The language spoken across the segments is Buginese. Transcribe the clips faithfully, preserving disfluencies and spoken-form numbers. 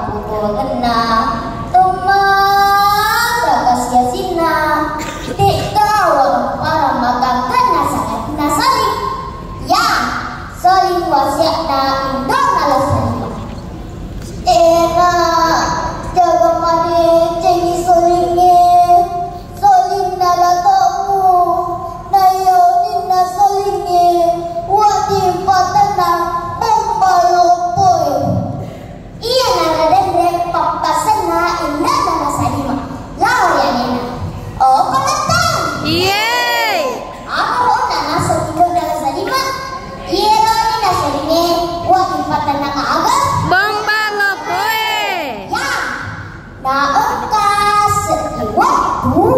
Utuangenna, tomma, takasiasinna, de'gawa para magangkanna sangadinna saling. Ya, saling wasiatna indona La Salimah. Ena, jaga madecengi solingnge. Solinna latomu, naiya oninna solingnge, wedding patenna bomba loppoe. Iya naradenre pappasenna indana La Salimah lao ri alena. Oh, pamattang. Iye. Apa onna naso tiga La Salimah? Iya lo ni naso ini, wedding patenna aga? Bomba loppoe. Ya. Naengka seddi wettu,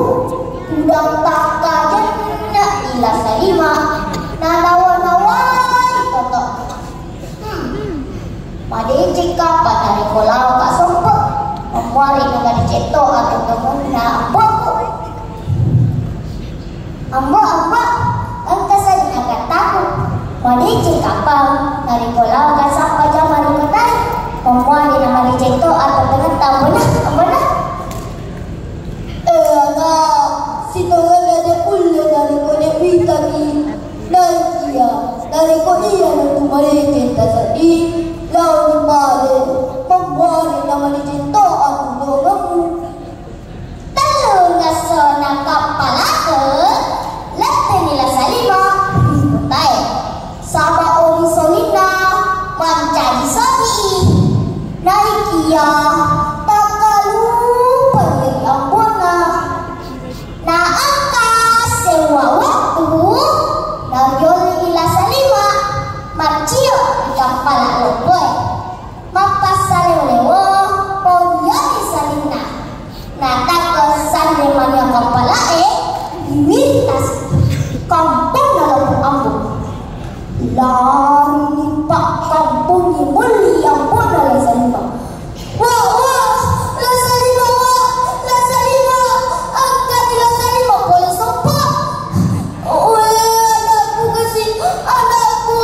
tudang takkajenne'i La Salimah, nanawa-nawai toto. Hmm. Madeceng kapang narekko laoka sompe, memmuari namadeceng to atuo-tuonna ambo'ku. Ambo, ambo, engka seddi agattaku. Madeceng kapang narekko laoka sappa jama ri kotae. Memmuani namadeceng to atuo-tuongetta, ambona, ambona. Eh, ana, sitongenna de ulle narekko de witaki. Naikia narekko iyana tu madeceng taseddi, laoni pale, memmuari namadeceng to atuo-tuongemmu. Tellu ngassona kappala'e, letteni La Salimah ri kotae. Saba' oli solinna mancaji sogi'i. Naikia takkalupai ri ambona. Naengka sewwa wettu, nariolli'i La Salimah maccio ri kappala' loppoe. Mappassaleo-leo, poriani salinna. Natakko sanre mania kappala'e, riwirtas kamponna Loppo Ambo. Larini pakkampongngi molli ambona La Salimah. Wa, wa, La Salimah, wa, La Salimah, engkani La Salimah pole sompa. Wé, anakku kasi, anakku,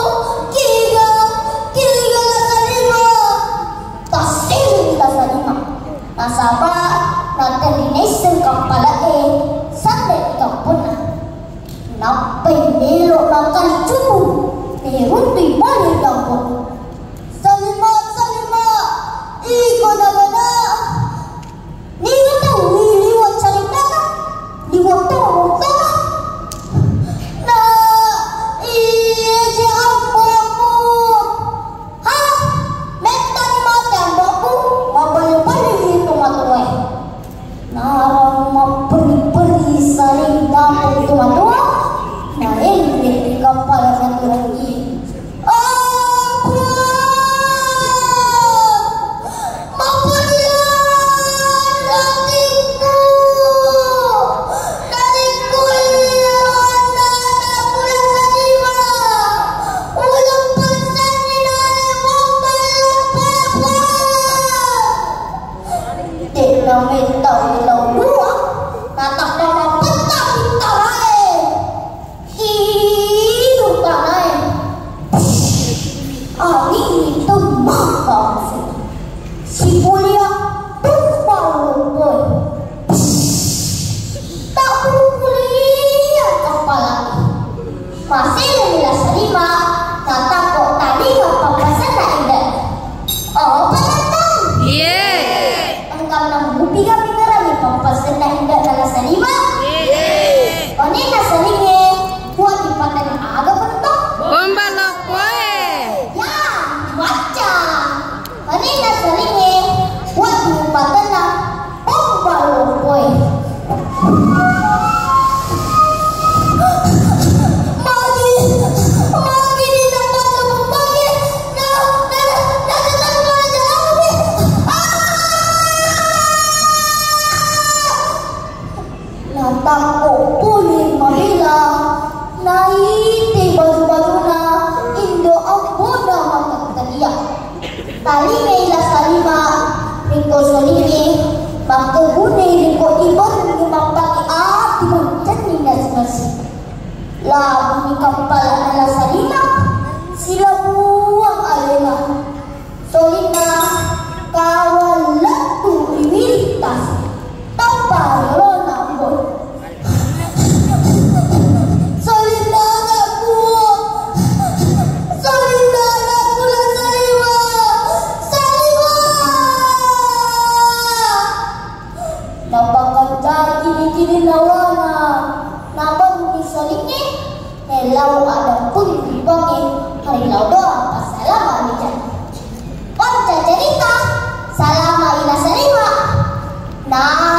kiga, kiga La Salimah. Tassiri La Salimah. Nasaba natenni naisseng kappala'e sanre ri kamponna. Nappai melo makkali cupu, meruntui pole ri kamponna. Salimah, Salimah, iko nagana. Niga tau liwa' caritanna, liwa' tau tana. Na, iye je ambo'mu. Ha, mettani mate ambo'ku, mabbalu-balu itu matoae. Narang mapperi-peri saling dapur itu matoa, naende di kepala satu lagi. Ampun! Mapellian atikku! Narekko iyaro anna-anakku La Salimah, uleng persenni nare mobballa papa! De'na mettau tau dua, natappa mapetta pittarae. Idu tanae. Anging temmaka. Sipulia tumpang lompoe. Tak pulia kepala. Masih La Salimah, tak takut tadi apa pesan nak indah. Oh, penonton. Iya. Engka menang mupi ga pingerangi pappasenna inde'na La Salimah? Iye. Oninna salingnge, kuat dipatang aga penonton? Bomba loppoe. Ya, baca. Oninna salingnge, kuat dipatang bomba loppoe. Magi, magi di tempat lubuk magi. Na, na, na, na, na, na, na, na, ah! Natakko pole mabela, naite baju-bajuna indo abbona makkateria. Talingai La Salimah, riko solingnge, makkegune riko iberni mappake ati mancenni nasi-nasi. Labuni kappala'na La Salimah, silabuang alena. Solinna kawal Ta